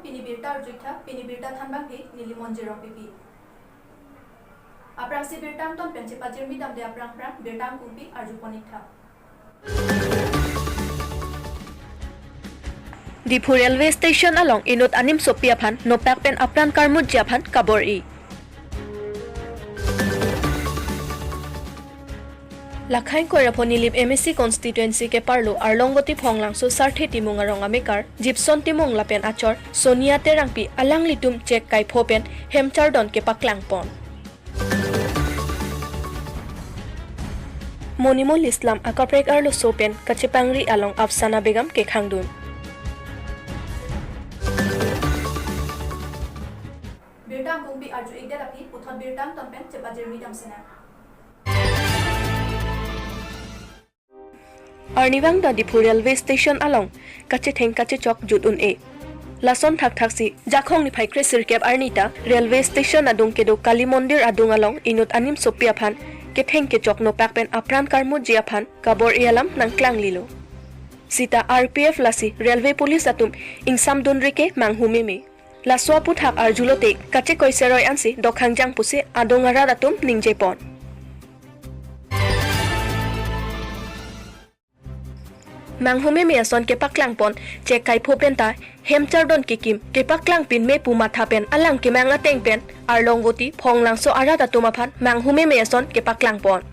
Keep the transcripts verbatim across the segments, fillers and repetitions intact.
Pini birta arjutha, pini birta thanbangke neli Monjir Rongpipi. Aphrangsi birta angton pen chepajirmi damde aphrang aphrang birta angkungpi arjupon-iktha. Diphu Railway Station along inut animsopi aphan nopak pen apran karmutji aphan kabor-i. Lakhain Koirapho Nilip M A C constituency keparlo Arlongvoti Phonglangso Sarthe Timung arong amekar Jipson Timung lapen achor Sonia Terangpi alanglitum chek kaipho pen hem chardon kepaklangpon. Monimul Islam akaprek arloso pen kachepangri along Afsana Begum kekhangdun. Birta angkungpi arju-ikdet aphi puthot birta angton pen chepajirmi damsinang. Arnivang ta Diphu Railway Station along kachetheng kachechok jut un-e. Lason thakthaksi Jakhong niphai kresirkep arni ta Railway Station adung kedo Kali Mondir adung along inut animsopi aphan ketheng kechok nopak pen apran karmutji aphan kabor-i alam nangklanglilo. Sita R P F lasi Railway Police atum ingsamdunre ke manghu meme. Laso aphuthak arjulote kachekoi seroi ansi dokhangjang pusi adung arat atum ningjepon. Manghu meme ason kepaklangpon chek kaipho penta hem chardon kekim kepaklangpinme pu matha pen alang kemang ateng pen Arlongvoti Phonglangso arat atum aphan manghu meme ason kepaklangpon.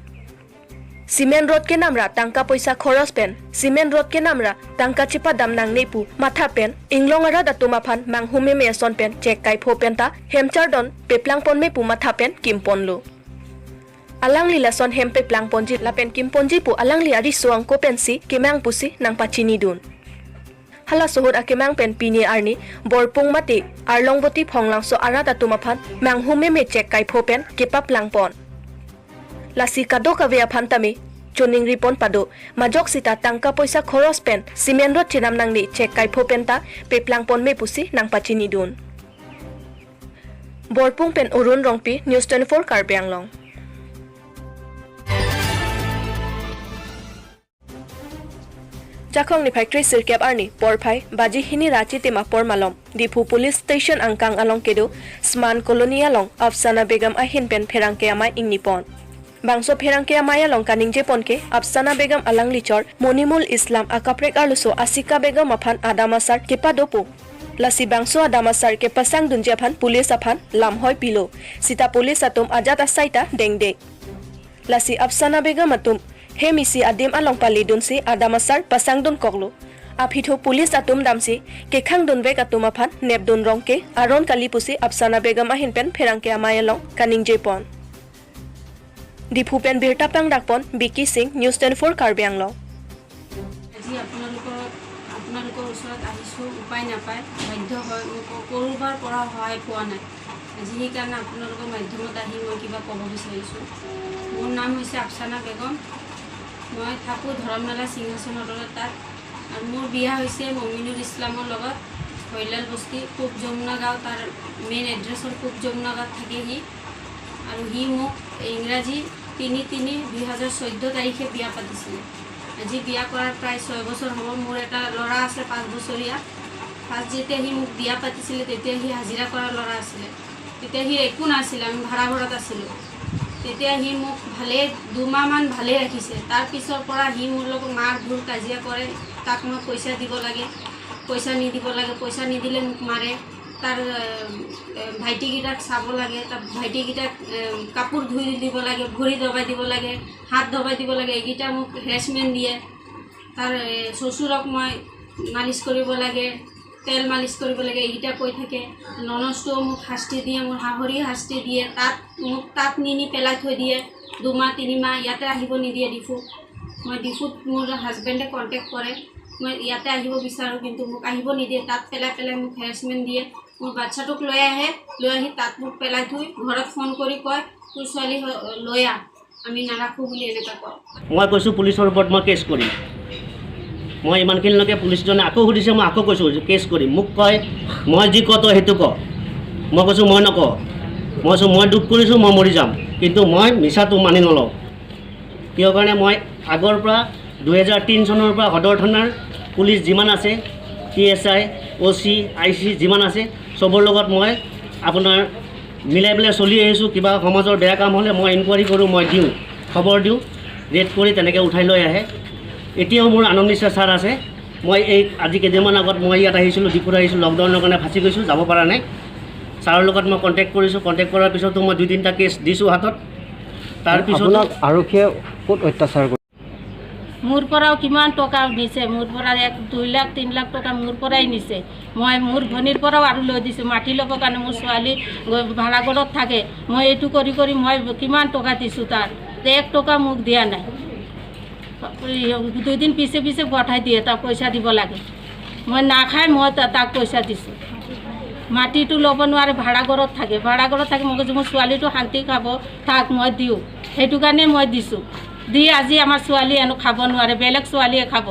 Cement rod kenamra tangka poisa khoros pen, cement rod kenamra tangka chepadam nangne pu matha pen, inglong arat atum aphan manghu meme ason pen chek kaipho penta hem chardon peplangponme pu matha pen kimponlo. Alangli lason hem peplangponji lapen kimponji pu alangli ariso angko pensi kemang pusi nangpachinidun. Halaso ahut akemang pen pini arni Borpung mate Arlongvoti Phonglangso arat atum aphan manghu meme chek kaipho pen kepaplangpon. Lasi kadokave aphan tame choningripon pado, majok sita tangka poisa khoros pen cement rod chenam nangne chek kaipho penta peplangponme pusi nangpachinidun. Borpung pen Arun Rongpi, News twenty-four Karbi Anglong. Jakhong niphai kresirkep arni porphai baji hini ra chitim apor malom Diphu Police Station angkang along kedo Sman Colony along Afsana Begum ahin pen pherangke amei ingnipon. Bangso pherangke amei along kaningjepon ke Afsana Begum alangli chor Monimul Islam akaprek arloso Asika Begum aphan adam asar kepadopo. Lasi bangso adam asar kepasangdunji aphan police aphan lamhoi pilo. Sita police atum ajat asai ta dengdek. Lasi Afsana Begum atum hem isi adim along palidunsi adam asar pasangdunkoklo. Aphi thu police atum damsi kekhangdunvek atum aphan nepdun rong ke aron kali pusi Afsana Begum ahin pen pherangke amei along kaningjepon. Diphu pen birta pangdakpon Biki Singh, News twenty-four Karbi Anglong. আজি আপোনালোকৰ, আপোনালোকৰ ওচৰত আহিছোঁ, উপায় নাপায়, বাধ্য হয়। মই ক-, কৰোবাৰ পৰা সহায় পোৱা নাই। আজি সেইকাৰণে আপোনালোকৰ মাধ্যমত আহি মই কিবা ক'ব বিচাৰিছোঁ। মোৰ নাম হৈছে আফচানা বেগম। মই থাকোঁ ধৰমনালা সিংহাসন হোটেলৰ তাত। আৰু মোৰ বিয়া হৈছে মমিনুল ইছলামৰ লগত, হৰিলাল বস্তি, পূব যমুনা গাঁও, তাৰ মেইন এড্ৰেছ হ'ল পূব যমুনা গাঁৱত থাকে সি। আৰু সি মোক ইংৰাজী তিনি তিনি দুই হাজাৰ চৈধ্য তাৰিখে বিয়া পাতিছিলে। আজি বিয়া কৰাৰ প্ৰায় ছয় বছৰ হ'ব। মোৰ এটা ল'ৰা আছে পাঁচ বছৰীয়া। ফাৰ্ষ্ট যেতিয়া সি মোক বিয়া পাতিছিলে, তেতিয়া সি হাজিৰা কৰা ল'ৰা আছিলে। তেতিয়া সি একো নাছিলে, আমি ভাড়া ঘৰত আছিলোঁ। তেতিয়া সি মোক ভালেই, দুমাহমান ভালেই ৰাখিছে। তাৰ পিছৰ পৰা সি মোৰ লগত মাৰ ধুৰ কাজিয়া কৰে। তাক মই পইচা দিব লাগে, পইচা নিদিব লাগে, পইচা নিদিলে মোক মাৰে। তাৰ, এ, এ, ভাইটিকেইটাক চাব লাগে, তাৰ ভাইটিকেইটাক, এ, কাপোৰ ধুই দিব লাগে, ভৰি দবাই দিব লাগে, হাত দবাই দিব লাগে, এইকেইটা মোক হেৰেচমেণ্ট দিয়ে। তাৰ, এ, শ্বশুৰক মই মালিচ কৰিব লাগে, তেল মালিচ কৰিব লাগে, এইকেইটা কৈ থাকে। ননদটোৱেও মোক শাস্তি দিয়ে, মোৰ শাহুৰি শাস্তি দিয়ে, তাত মোক তাত নি নি পেলাই থৈ দিয়ে, দুমাহ তিনিমাহ ইয়াতে আহিব নিদিয়ে ডিফুত। মই ডিফুত মোৰ হাজবেণ্ডে কণ্টেক্ট কৰে, মই ইয়াতে আহিব বিচাৰোঁ, কিন্তু মোক আহিব নিদিয়ে, তাত পেলাই পেলাই মোক হেৰেচমেণ্ট দিয়ে। মোৰ বাচ্ছাটোক লৈ আহে, লৈ আহি তাত মোক পেলাই থৈ ঘৰত ফোন কৰি কয়, "তোৰ ছোৱালী হ-, লৈ আহ, আমি নাৰাখোঁ" বুলি এনেকুৱা কয়। মই কৈছোঁ, "পুলিচৰ ওপৰত মই কেছ কৰিম।" মই ইমানখিনিলৈকে পুলিচজনে আকৌ সুধিছে, মই আকৌ কৈছোঁ যে কেছ কৰিম। মোক কয়, "মই যি কওঁ তই সেইটো ক।" মই কৈছোঁ, "মই নকওঁ।" মই কৈছোঁ, "মই দুখ কৰিছোঁ, মই মৰি যাম, কিন্তু মই মিছাটো মানি নলওঁ।" কিয় কাৰণে মই আগৰ পৰা দুহেজাৰ তিনি চনৰ পৰা সদৰ থানাৰ পুলিচ যিমান আছে, P S I, O' C, I C যিমান আছে, চবৰ লগত মই আপোনাৰ মিলাই পেলাই চলি আহিছোঁ। কিবা সমাজৰ বেয়া কাম হ'লে মই ইনকুৱাৰী কৰোঁ, মই দিওঁ, খবৰ দিওঁ, ৰেড কৰি তেনেকৈ উঠাই লৈ আহে। এতিয়াও মোৰ আনন্দ নিশ্চয় ছাৰ আছে। মই এই আজি কেইদিনমান আগত মই ইয়াত আহিছিলোঁ, ডিফুত আহিছিলোঁ, লকডাউনৰ কাৰণে ফাঁচি গৈছোঁ, যাব পৰা নাই। ছাৰৰ লগত মই কণ্টেক্ট কৰিছোঁ, কণ্টেক্ট কৰাৰ পিছতো মই দুই তিনিটা কেছ দিছোঁ হাতত। তাৰ পিছতো আপোনাক আৰক্ষীয়ে ক'ত অত্যাচাৰ কৰে? মোৰ পৰাও কিমান টকা নিছে, মোৰ পৰা এক দুই লাখ তিনি লাখ টকা মোৰ পৰাই নিছে। মই মোৰ ভনীৰ পৰাও আৰু লৈ দিছোঁ, মাটি ল'বৰ কাৰণে। মোৰ ছোৱালী গ- ভাড়া ঘৰত থাকে, মই এইটো কৰি কৰি মই কিমান টকা দিছোঁ তাত, এক টকা মোক দিয়া নাই। এই দুদিন পিছে পিছে পঠাই দিয়ে, তাক পইচা দিব লাগে। মই নাখাই, মই তা- তাক পইচা দিছোঁ। মাটিটো ল'ব নোৱাৰে, ভাড়া ঘৰত থাকে, ভাড়া ঘৰত থাকে। মই কৈছোঁ, মোৰ ছোৱালীটো শান্তি খাব, তাক মই দিওঁ, সেইটো কাৰণে মই দিছোঁ। দি আজি আমাৰ ছোৱালী এনে খাব নোৱাৰে, বেলেগ ছোৱালীয়ে খাব।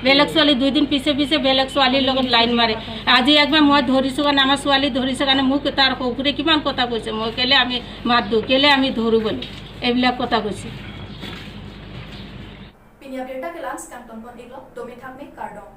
বেলেগ ছোৱালী দুই দিন পিছে পিছে বেলেগ ছোৱালীৰ লগত লাইন মাৰে। আজি একবাৰ মই ধৰিছোঁ কাৰণে, আমাৰ ছোৱালী ধৰিছোঁ কাৰণে মোক তাৰ সসুৰে কিমান কথা কৈছে, মই কেলে আমি মাত দিওঁ, কেলে আমি ধৰোঁ বুলি এইবিলাক কথা কৈছে। Pini abirta ke-launch kangton pon-iklo, dome thakme, kardom.